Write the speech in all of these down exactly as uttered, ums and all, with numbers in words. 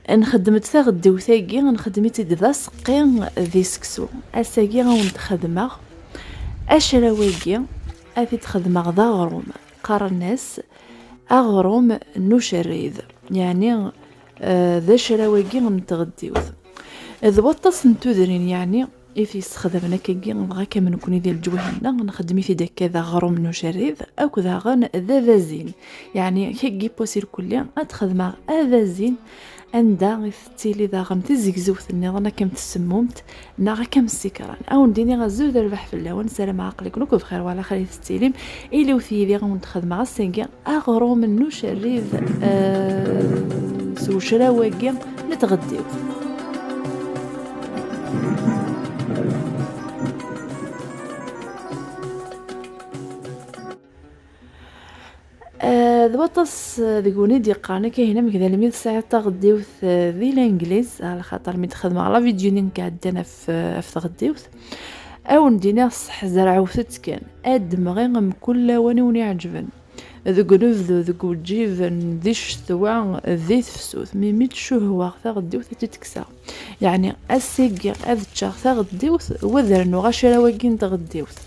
Nxeddem-d taɣeddiwt-agi, nxeddem-itt-id d aseqqi di seksu. Ass-agi a wen-d-xedmeɣ acraw-agi, ad t-id-xedmeɣ d aɣrum. Qqaren-as aɣrum n ucerrid, yeɛni, eh, d acraw-agi n tɣeddiwt. D waṭas n tudrin, yeɛni, i t-yessexdamen akkagi, dɣa akka am nekni di leǧwah-nneɣ, nxeddem-it-id akka d aɣrum n ucerrid, akk daɣen d abazin. Yeɛni, kagi n wass irkelli, ad xedmeɣ abazin anda i tettili daɣen tizegzewt nniḍen, akka am tsemmumt neɣ akka am ssikran. A wen-d-iniɣ azul d rrbeḥ fell-awen, ssarameɣ aql-iken akk bxir, wa ɛla xir i tettilim. Iliwt yid-i, a wen-d-xedmeɣ ass-agi aɣrum n ucerrid, eh, s ucraw-agi n tɣeddiwt. Eh, d waṭas, eh, deg-wen i d-yeqqaren akka, hin amek d almi tesɛiḍ taɣeddiwt, eh, di Langliz, ala xaṭer mi d-xedmeɣ la vidéo-nni n iɛeddan ɣef, eh, ɣef tɣeddiwt. A wen-d-iniɣ, sseḥzerɛewt-tt kan, ad d-mɣi mkul lawan i wen-iɛeǧben. Deg unebdu, deg uǧiben, di ccetwa, di tefsut. Mi, mi tcuhwaɣ taɣeddiwt, ad tt-id-kkseɣ. Yeɛni, ass-agi ad ččeɣ taɣeddiwt, u ad rnuɣ acraw-agi n tɣeddiwt.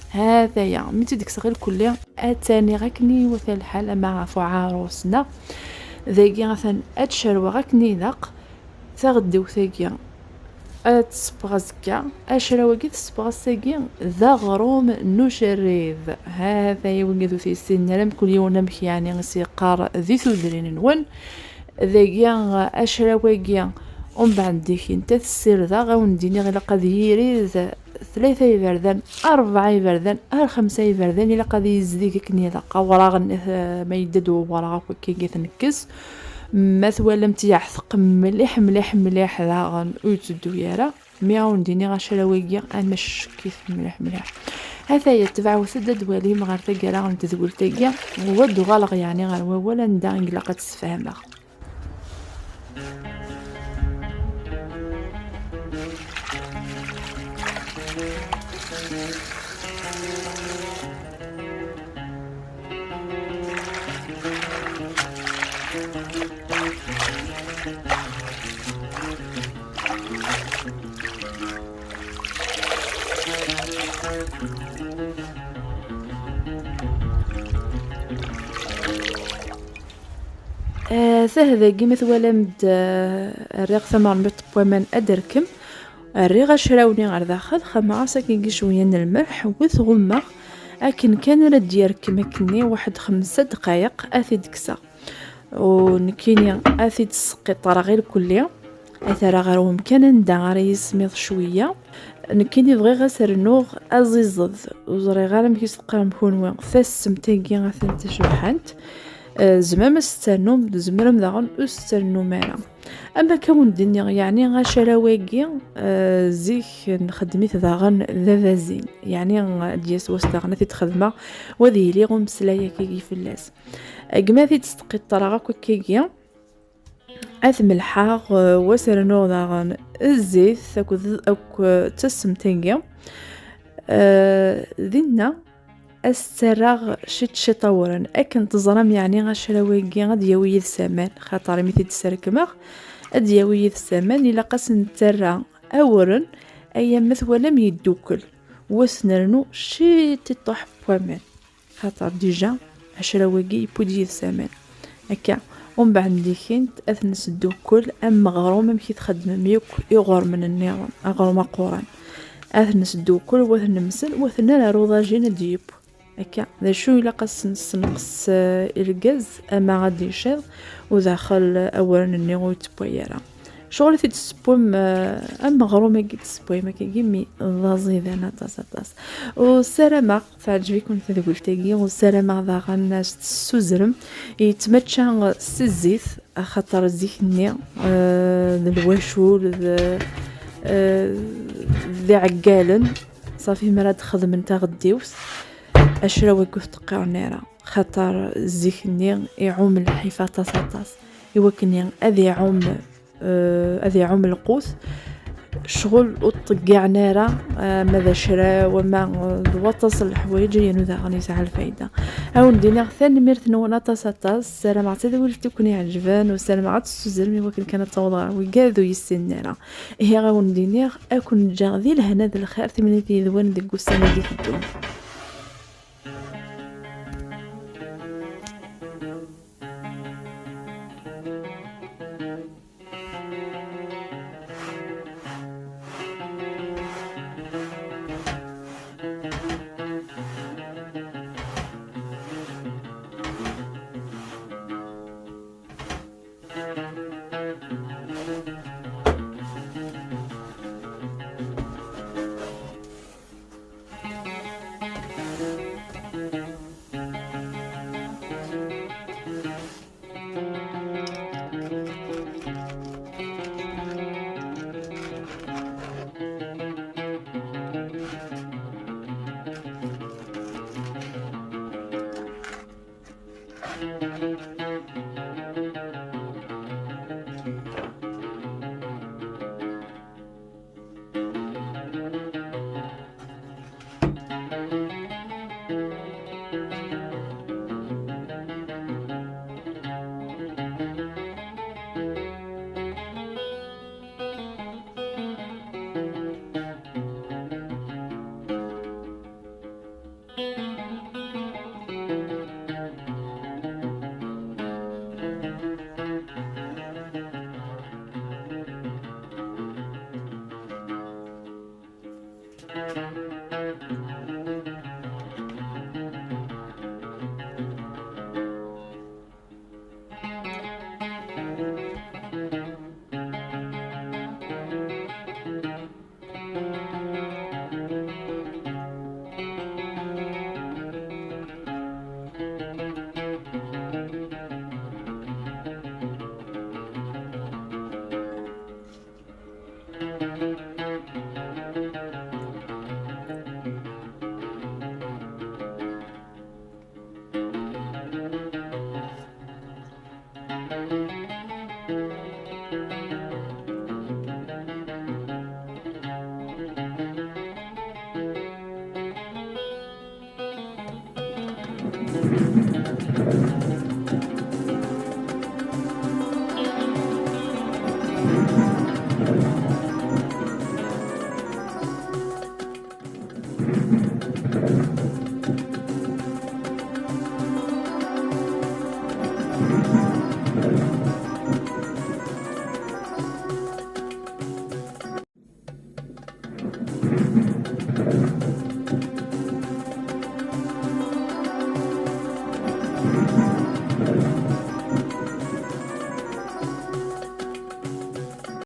Ha-t-aya, mi tt-id-kkseɣ irkelli, ad tt-rniɣ akken i iwata lḥal, ama ɣef uɛarus neɣ dagi atan ad tt-cerweɣ akken ilaq. Taɣeddiwt-agi ad tt-ssewweɣ azekka, acraw-agi tessewweɣ ass-agi d aɣrum n ucerrid. Ha-t-aya, wigad ur t-yessinen ara, mkul yiwen amek yeɛni i s-yeqqar di tudrin-nwen. Dagi, acraw-agi, umbeɛd dikint ad t-ssirdeɣ, a wen-d-iniɣ ilaq ad yirid tlata iberdan, rebɛa iberdan, ar xemsa iberdan, ilaq ad yezdig akken ilaq. Awraɣ, eh, ma yedda-d wawraɣ akk akka i t-nekkes. Ma twalamt yeɛteq mliḥ, mliḥ, mliḥ daɣen, ur yetteddu ara. Mi a wen-d-iniɣ acraw-agi, ama ccek-it mliḥ, mliḥ. Ha-t-aya, tebɛewt-d ad d-walim ɣer taggara n tedwilt-agi, u ad d-uɣaleɣ yeɛni ɣer wawal anda i ilaq ad tt-sfehmeɣ. Ah, tah dagi ma twalam-d, ah, rriɣ tamermiṭ n waman ad d-rkem. Rriɣ acraw-nni ar daxel, xemmeɣ-as akkin cwiya n lmerḥ, u t-ɣummeɣ akken kan ara d-yerkem akkenni waḥed xemsa ddqayeq, ad t-id-kkseɣ. U nekkini ad t-id-sqiṭreɣ irkelli, ad t-rreɣ ɣer wemkan anda ara yismiḍ cwiya. Nekkini bɣiɣ ad s-rnuɣ azizeḍ, ur ẓriɣ ara amek i s-teqqarem kunwi, tasemt-agi atan tacebḥant. Eh, tzemrem ad s-ternum, tzemrem daɣen ur s-ternum ara. Am akka wen-d-nniɣ, yeɛni acaraw-agi, eh, zik nxeddem-it daɣen d abazin. Yeɛni ad d-yas wass daɣen ad t-id-xedmeɣ, u ad yili umeslay akkagi fell-as. Gma ad t-id-sqiṭreɣ akk akkagi, ad t-melḥeɣ, eh, u ad s-rnuɣ daɣen zzit akked, akk, eh, d tasemt-agi. Eh, dinna ad s-ttarraɣ ciṭ ciṭ awren. Akken teẓram, yeɛni acraw-agi ad d-yawi yid-s aman, xaṭer imi t-id-srekmeɣ, ad d-yawi yid-s aman, ilaq ad s-nettarra awren, aya ma twalam yeddukel, u ad s-nernu ciṭiṭuḥ n waman. Xaṭer dija acraw-agi yewwi-d yid-s aman. Akka, umbeɛd ndikint ad t-nesdukkel am meɣrum amek i txeddmem yakk iɣurmen nniḍen, aɣrum aquran. Ad t-nesdukkel, wa t-nemsel, wa t-nerr ar uḍajin ad d-yeww. Akka, d acu ilaq ad s-nessenqes, eh, i lgaz ama ad d-iciḍ, u daxel, eh, awren-nni ur yettewway ara. Ccɣel i t-id-tessewwem, eh, am meɣrum-agi i d-tessewwayem akkagi, mi d aẓidan aṭas, aṭas. U ssarameɣ teɛǧeb-iken tedwilt-agi, u ssarameɣ daɣen ad s-tessuzrem. Yettmačča s zzit, axaṭer zik-nni, eh, d lwacul, d, eh, d iɛeggalen, ṣafi mi ara d-xedmen taɣeddiwt, acraw-agi ur t-qqaren ara, xaṭer zik-nni iɛum lḥif aṭas, aṭas, i wakken ad iɛum, eh, ad iɛum lqut. ccɣel ur t-ṭeggiɛen ara, ah, ma d acraw, ama, ah, d waṭas n leḥwayeǧ, yernu daɣen yesɛa lfayda. Ad wen-d-iniɣ tanemmirt-nwen aṭas, aṭas. Ssarameɣ d tadwilt i ken-iɛeǧben, u ssarameɣ ad tt-tessuzrem i wakken kan ad taweḍ ɣer wigad ur yessinen ara. Ihi, ad wen-d-iniɣ, ad ken-ǧǧeɣ di lehna d lxir timlilit yid-wen deg wussan i d-iteddun.